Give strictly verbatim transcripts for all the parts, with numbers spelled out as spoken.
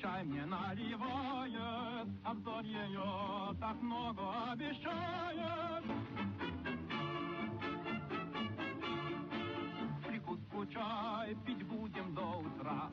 Чай мне наливают, а в зорье так много обещают. Прикуску чай пить будем до утра.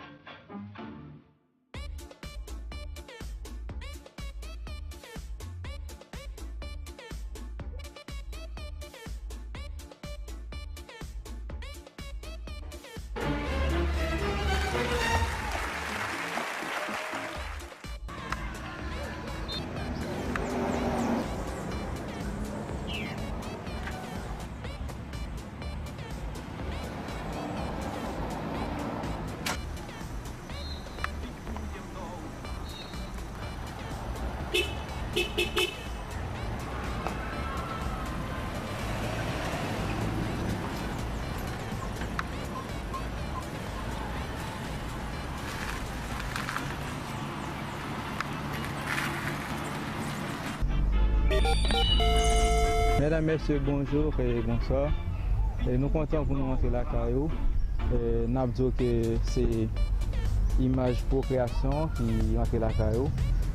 Medam, mesye, bonjou e bonswa. E nou kontan pou nou rantre lakay ou. E n ap di w ke se Imaj Pwokreasyon ki rantre lakay ou.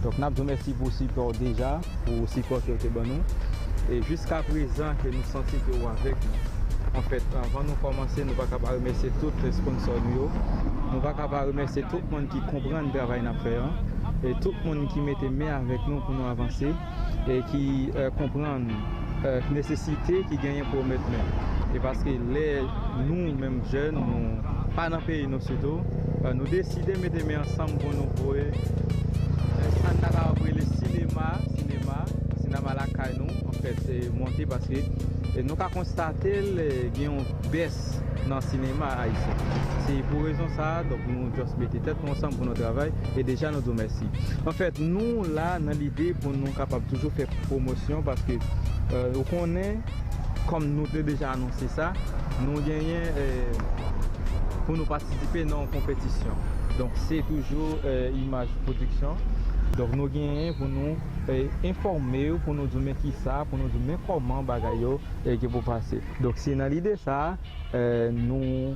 Donk, n ap di w mèsi pou sipò w deja, pou sipò ke w te ban nou. E jiskaprezan ke nou santi ke w avèk nou. Anfèt, anvan nou kòmanse, nou pa ka pa remèsye tout sponsò nou yo. Nou pa ka pa remèsye tout moun ki konprann travay n ap fè an. E tout moun ki mete men avèk nou pou nou avanse. E ki, e, konprann, e, nesesite ki genyen pou yo met men. E paske lè nou, menm jèn, nou pa nan peyi nou sitou, e, nou deside mete men ansanm pou nou voye, e, sa n ta kapab rele sinema, sinema, sinema lakay nou, anfèt, e, monte paske, e, nou ka konstate l, e, gen yon bès nan sinema ayisyen. Se pou rezon sa a, donk, nou just mete tèt nou ansanm pou nou travay, e deja nou di w mèsi. Anfèt, nou la nan lide pou nou kapab toujou fè pwomosyon, paske, e, ou konnen, kòm nou te deja anonse sa, nou genyen, e, pou nou patisipe nan yon konpetisyon. Donk, se toujou, e, Imaj Pwodiksyon. Donk, nou genyen pou nou, e, enfòme w, pou nou di w men kisa, pou nou di w men kòman bagay yo, e, gen pou pase. Donk, se nan lide sa a, e, nou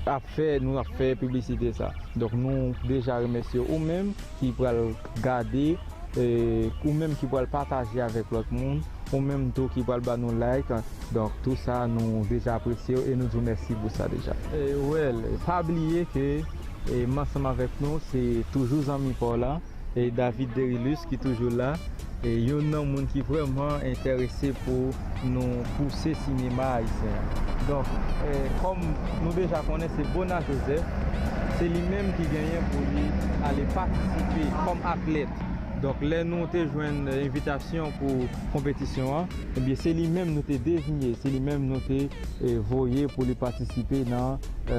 ap fè, nou ap fè piblisite sa. Donk, nou deja remèsye ou menm ki pral gade, e, ou menm ki pral pataje avèk lòt moun, ou menm tou ki pral ba nou like. Donk, tou sa, nou deja apresye w e nou di w mèsi pou sa deja. E, well, pa bliye ke, e, m ansanm avèk nou, se toujou zanmi pa w la. E David Derilus ki toujou la, e youn nan moun ki vrèman enterese pou nou pouse sinema ayisyen an. Donk, e, kòm nou deja konnen, se Bona Joseph, se li menm ki genyen pou li ale patisipe kòm atlèt. Donk, lè nou te jwenn, e, envitasyon pou konpetisyon an, ebyen, se li menm nou te deziye, se li menm nou te, e, voye pou li patisipe nan, e,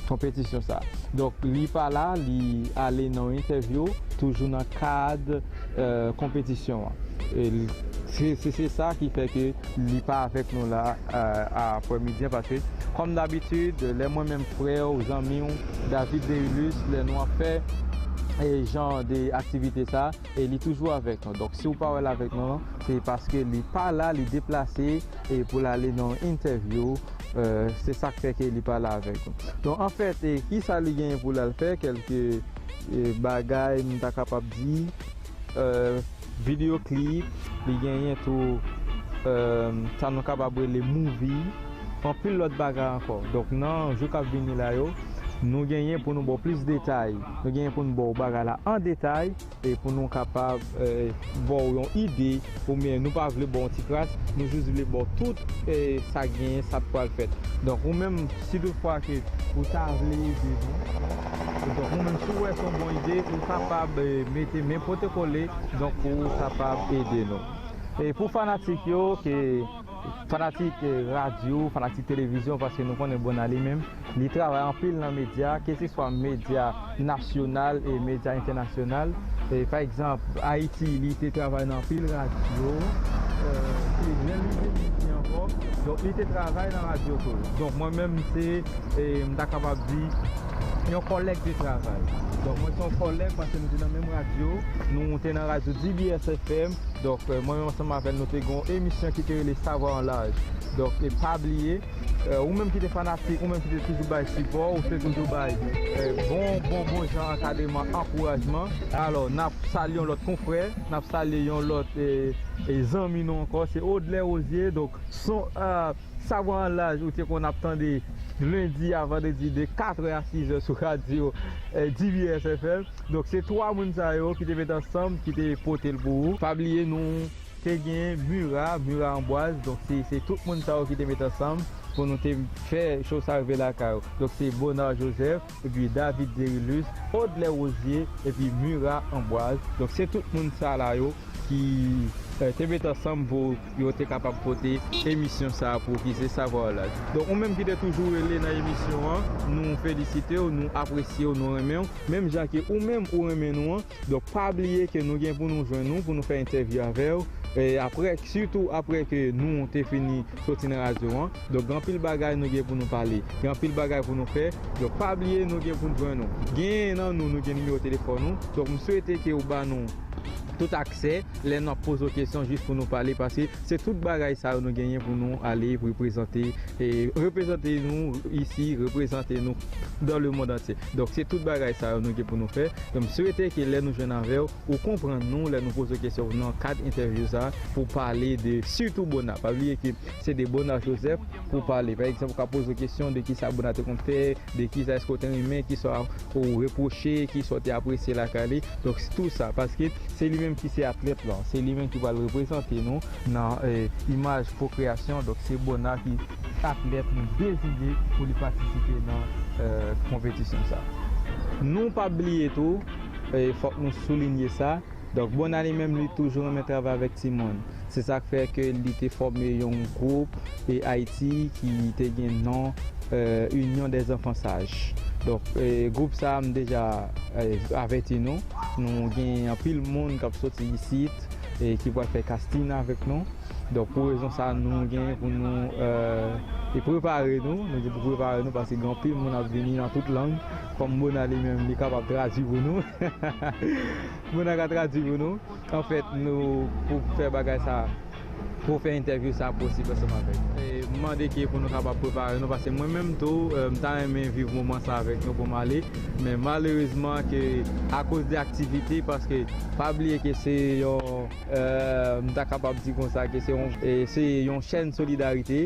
konpetisyon sa a. Donk, li pa la, li ale nan yon entèvyou, toujou nan kad, e, konpetisyon an. E l-, se, se, se sa ki fè ke li pa avèk nou la, e, aprèmidi an, paske, kòm dabitid, lè mwen menm frè w, zanmi w, David Derilus, lè nou ap fè, e, jan de aktivite sa, e li toujou avèk nou. Donk, si w pa wè l avèk nou, se paske li pa la, li deplase, e pou l ale nan yon entèvyou, e, se sa k fè ke li pa la avèk nou. Donk, anfèt, e, kisa li genyen pou l al fè? Kèlke, e, bagay, m ta kapab di, e, videyo klip, li genyen tou, e, sa nou kapab rele movie, anpil lòt bagay ankò. Donk, nan jou k ap vini la yo, nou genyen pou nou ba w plis detay, nou genyen pou nou ba w bagay la an detay, e pou nou kapab, e, ba w yon ide, oubyen nou pa vle ba w yon ti kras, nou jis vle ba w tout, e, sa k genyen, sa k pral fèt. Donk, ou menm, si toutfwa ke ou ta vle ede nou, donk, ou menm, si w wè se yon bon ide, ou kapab, e, mete men pote kole, donk, pou ou kapab ede nou. E pou fanatik yo, ke fanatik, e, radyo, fanatik televizyon, paske nou konnen Bona li menm, li travay anpil nan medya, keseswa medya nasyonal e medya entènasyonal. E, pa egzanp, Ayiti, li te travay nan anpil radyo, e, e lè li te piti ankò, donk, li te travay nan radyo tou. Donk, mwen menm, se, e, m ta kapab di, yon kòlèg de travay. Donk, mwen se yon kòlèg paske nou te nan menm radyo, nou te nan radyo D B S F M, Donk, eh, mwen menm ansanm avè l, nou te gen yon emisyon ki te rele Savoir en Live. Donk, e pa bliye, eh, ou menm ki te fanatik, ou menm ki te toujou bay sipò, ou te toujou bay, eh, bon, bon, bon jan ankadreman, ankourajman. Alò, n ap salye yon lòt konfrè, n ap salye yon lòt, eh, eh, zanmi nou ankò, se Audley Rosier. Donk, son, eh, Savoir en Live, ou te konn ap tande lendi a vandredi de katrè a sizè sou radyo, eh, D B S F M. Donk, se twa moun sa yo ki te met ansanm, ki te pote l pou ou. Pa bliye, nou te gen Mura, Mura Amboise. Donk, se, se tout moun sa yo ki te met ansanm pou nou te fè show sa rive lakay ou. Donk, se Bonard Joseph, epi David Derilus, Audley Rosier, epi Mura Amboise. Donk, se tout moun sa la yo ki, eh, te met ansanm pou yo te kapab pote emisyon sa a pou ki se Savoir Live. Donk, ou menm ki te toujou rele nan emisyon an, nou felisite w, nou apresye w, nou renmen w. Menm jan ke ou menm ou renmen nou an. Donk, pa bliye ke nou gen pou nou jwenn nou, pou nou fè entèvyou avè w. E apre, sitou apre ke nou te fini soti nan radyo an. Donk, gen anpil bagay nou gen pou nou pale. Gen anpil bagay pou nou fè. Donk, pa bliye nou gen pou nou jwenn nou. Genyen nan nou, nou gen nimewo telefòn nou. Donk, m swete ke ou ba nou tout aksè lè n ap poze w kesyon jis pou nou pale, paske se tout bagay sa yo nou genyen pou nou ale reprezante, e reprezante nou isi, reprezante nou dans le monde entier. Donk, se tout bagay sa yo nou gen pou nou fè. Donk, m swete ke lè nou jwenn avè w, ou konprann nou lè nou poze w kesyon nan kad entèvyou sa a pou pale de, sitou Bona. Pa bliye ke se de Bona Joseph pou pale. Pa egzanp, ou ka poze w kesyon de kisa Bona te konn fè, de kisa èske w te renmen, kisa ou repwoche, kisa w te apresye lakay li. Donk, tou sa, paske se li menm ki se atlèt lan, se li menm ki pral reprezante nou nan, eh, Imaj Pwokreasyon. Donk, se Bona ki atlèt nou deziye pou li patisipe nan, eh, konpetisyon sa. Nou p ap bliye tou, eh, fòk nou soulinye sa, donk, Bona li menm, li toujou renmen travay avèk timoun. Se sa k fè ke li te fòme yon gwoup, e, Ayiti ki te gen non, eh, Union des Enfants Sages. Donk, eh, gwoup sa a, m deja, eh, avèti nou. Nou gen anpil moun k ap soti isit, e ki pral fè casting avèk nou. Donk, pou rezon sa a, nou gen pou nou, eh, e prepare nou. Nou gen pou prepare nou paske gen anpil moun ap vini nan tout lang. Kòm Bona li menm, li kapab tradui pou nou. Bona ka tradui pou nou. Anfèt, nou, pou fè bagay sa, pou fè entèvyou sa posib ansanm avèk nou. E m mande ke pou nou kapab prepare nou, paske mwen menm tou, eh, m ta renmen viv moman sa avèk nou pou m ale, men malerezman ke akoz de aktivite, paske pa bliye ke se yon, eh, m ta kapab di konsa ke se yon, eh, se yon chèn solidarite,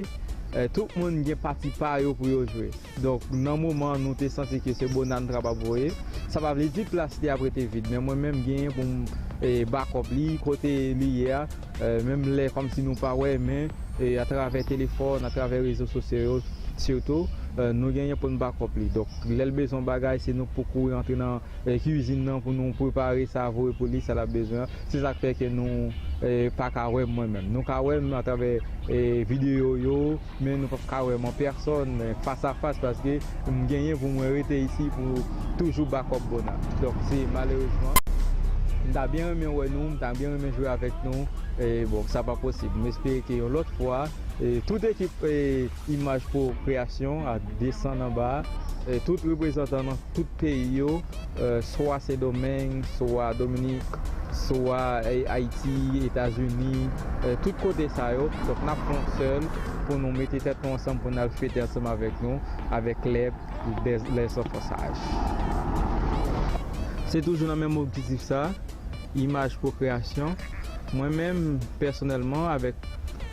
eh, tout moun gen pati pa yo pou yo jwe. Donk, nan moman nou te santi ke se Bona n t ap ap voye, sa pa vle di plas li ap rete vid, men mwen menm genyen pou m, e, bakòp li, kote li ye a, e, menm lè kòmsi nou pa wè, men, e, atravè telefòn, atravè rezo sosyo yo, sitou, e, nou genyen pou n bakòp li. Donk, lè l bezwen yon bagay, se nou k pou kouri antre nan, e, kwizin nan pou nou prepare sa, voye pou li, sa l ap bezwen an. Se sa k fè ke nou, e, pa ka wè m mwen menm. Nou ka wè m atravè, e, videyo yo, men nou p ap ka wè m an pèsòn, fas a fas, paske m genyen pou mwen rete isi pou toujou bakòp Bona. Donk, se malerezman. M ta byen renmen wè nou, m ta byen renmen jwe avèk nou. E, bon, sa pa posib. M espere ke yon lòt fwa, e, tout ekip, e, Imaj Pwokreasyon a desann anba, e, tout reprezantan nan tout peyi yo, eh, swa Sendomeng, swa Dominik, swa, eh, Ayiti, Etazini, eh, tout kote sa yo. Donk, n ap fè yon sèl pou nou mete tèt nou ansanm pou n al fete ansanm avèk nou, avèk klèb dè, Les Enfants Sages. Se toujou nan menm objektif sa, Imaj Pwokreasyon. Mwen menm, pèsonèlman, avèk,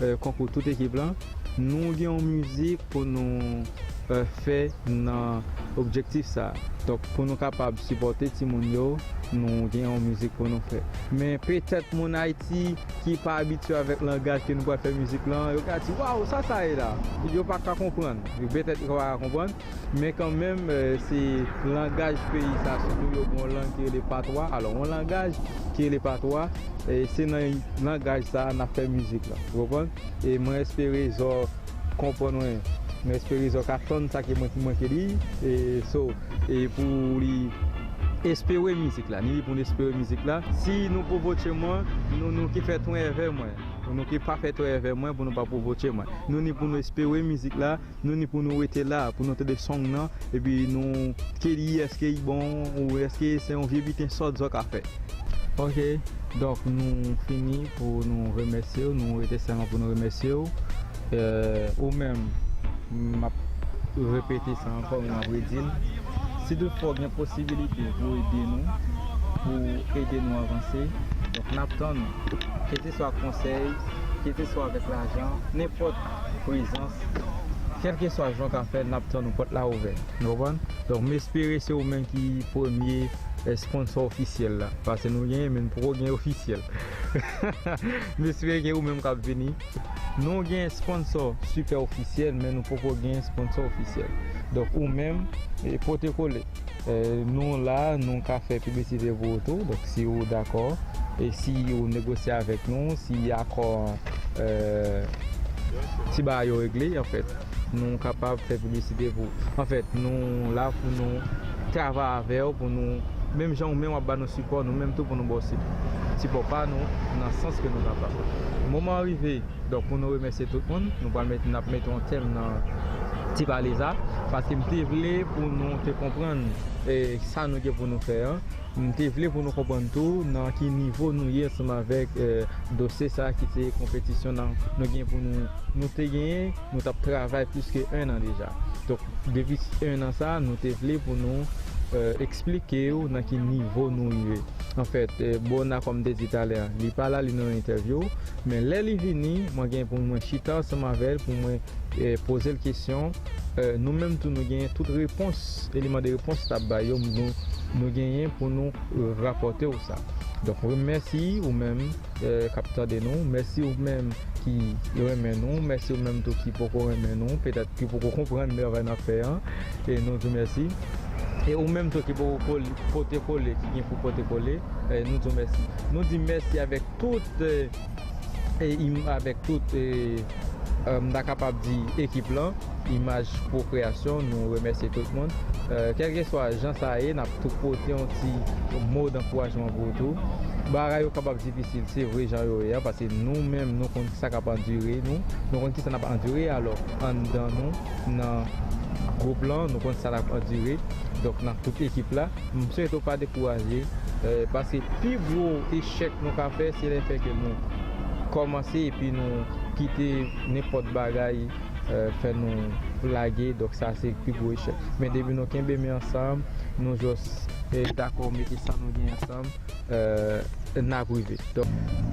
eh, konkou tout ekip lan, nou gen yon mizik pou nou, eh, fè nan objektif sa. Donk, pou nou kapab sipòte timoun yo, nou gen yon mizik pou nou fè. Men petèt moun Ayiti ki pa abitye avèk langaj ke nou pral fè mizik lan, yo ka di, "Waw, sa sa ye la?" Yo pa ka konprann. Yo petèt yo pa ka konprann. Men kanmenm, eh, se langaj peyi sa, sitou yo gen yon lang ki rele patwa. Alò, yon langaj ki rele patwa, eh, se nan langaj sa a n ap fè mizik lan. Ou konprann? E mwen espere zò konprann mwen. Mwen espere zò ka tann sa ke mwen, mwen ke di. E so, e pou li espere mizik la. Ni li pou n espere mizik la. Si nou pwovoke mwen, nou, nou ki fè twen avè mwen. Nou ki pa fè twen avè mwen pou nou pa pwovoke mwen. Nou ni pou nou espere mizik la. Nou ni pou nou rete la, pou nou tande song nan, epi nou, ke li, èske li bon, ou èske se yon vye biten sòt zò ka fè. Ok, donk nou fini pou nou remèsye w, nou rete sèlman pou nou remèsye w. Eh, ou menm, m ap repete sa ankò, m ap redi l. Si toutfwa w gen posibilite pou ede nou, pou ede nou avanse, donk n ap tann ou. Keseswa konsèy, keseswa avèk lajan, nenpòt prezans, kèlkeswa jan w ka fè, n ap tann ou, pòt la ouvè. Nou konprann? Donk, m espere se ou menm ki premye, eh, sponsò ofisyèl la. Paske nou genyen, men nou poko gen ofisyèl. M espere ke ou menm k ap vini. Nou gen sponsò sipè ofisyèl, men nou poko gen sponsò ofisyèl. Donk, ou menm, eh, pote kole. Eh, nou la, nou ka fè piblisite pou ou tou. Donk, si ou dakò, e si ou negosye avèk nou, si akò, eh, ti bagay yo regle, anfèt, nou kapab fè piblisite pou ou. Anfèt, nou la pou nou travay avè w, pou nou, menm jan ou menm w ap ba nou sipò, nou menm tou pou nou ba w sip-, sipò pa nou, nan sans ke nou kapab. Moman an rive, donk, pou nou remèsye tout moun, nou pral met, n ap mete yon tèm nan ti pale sa, paske m te vle pou nou te konprann, eh, sa nou gen pou nou fè an. M te vle pou nou konprann tou nan ki nivo nou ye ansanm avèk, eh, dosye sa ki se konpetisyon nan nou gen pou nou, nou te genyen, nou t ap travay plis ke en an deja. Donk, depi en an sa, nou te vle pou nou, eh, eksplike w nan ki nivo nou rive. Anfèt, eh, Bona, kòm m te di talè a, li pa la, li nan yon entèvyou, men lè li vini, mwen gen pou mwen chita ansanm avè l, pou mwen, eh, poze l kesyon. Eh, nou menm tou, nou genyen tout repons, eleman de repons l ap bay yo, nou, nou genyen pou nou, eh, rapòte w sa. Donk, mèsi ou menm, eh, k ap tande nou. Mèsi ou menm ki renmen nou. Mèsi ou menm tou ki poko renmen nou. Petèt ki poko konprann travay n ap fè an. E nou di w mèsi. E ou menm tou ki poko kole, pote kole, ki gen pou pote kole, eh, nou di w mèsi. Nou di mèsi avèk tout, eh, e im-, avèk tout, eh, eh, m ta kapab di ekip lan, Imaj Pro Kreasyon, nou remèsye tout moun. Eh, kèlkeswa jan sa ye, n ap tou pote yon ti mo dankourajman pou ou tou. Bagay yo kapab difisil, se vre jan yo ye a, paske nou menm, nou konn sa k ap andire nou, nou konn kisa n ap andire, alò, anndan nou, nan gwoup lan, nou konn sa n ap andire. Donk, nan tout ekip la, m swete w pa dekouraje, eh, paske pi gwo echèk nou ka fè, se lè fè ke nou kòmanse epi nou kite nenpòt bagay, eh, fè nou lage. Donk, sa se pi gwo echèk. Men depi nou kenbe men ansanm, nou jis, eh, dakò mete sa nou gen ansanm, eh, n ap rive. Donk,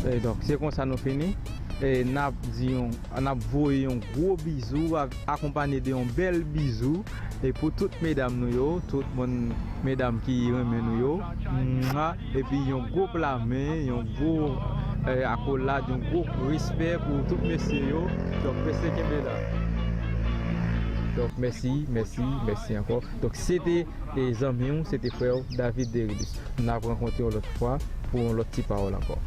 eh, donk, se konsa nou fini. E n ap di yon, n ap voye yon gwo bizou ak-, akonpanye de yon bèl bizou. E pou tout medam nou yo, tout moun, medam ki renmen nou yo, mwa, epi yon gwo pla men, yon gwo, eh, akolad, yon gwo respè pou tout mesye yo. Donk, mesye, kenbe la. Donk, mèsi, mèsi, mèsi ankò. Donk, se te, eh, zanmi w, se te frè w, David Derilus. N ap rankontre yon lòt fwa pou yon lòt ti pawòl ankò.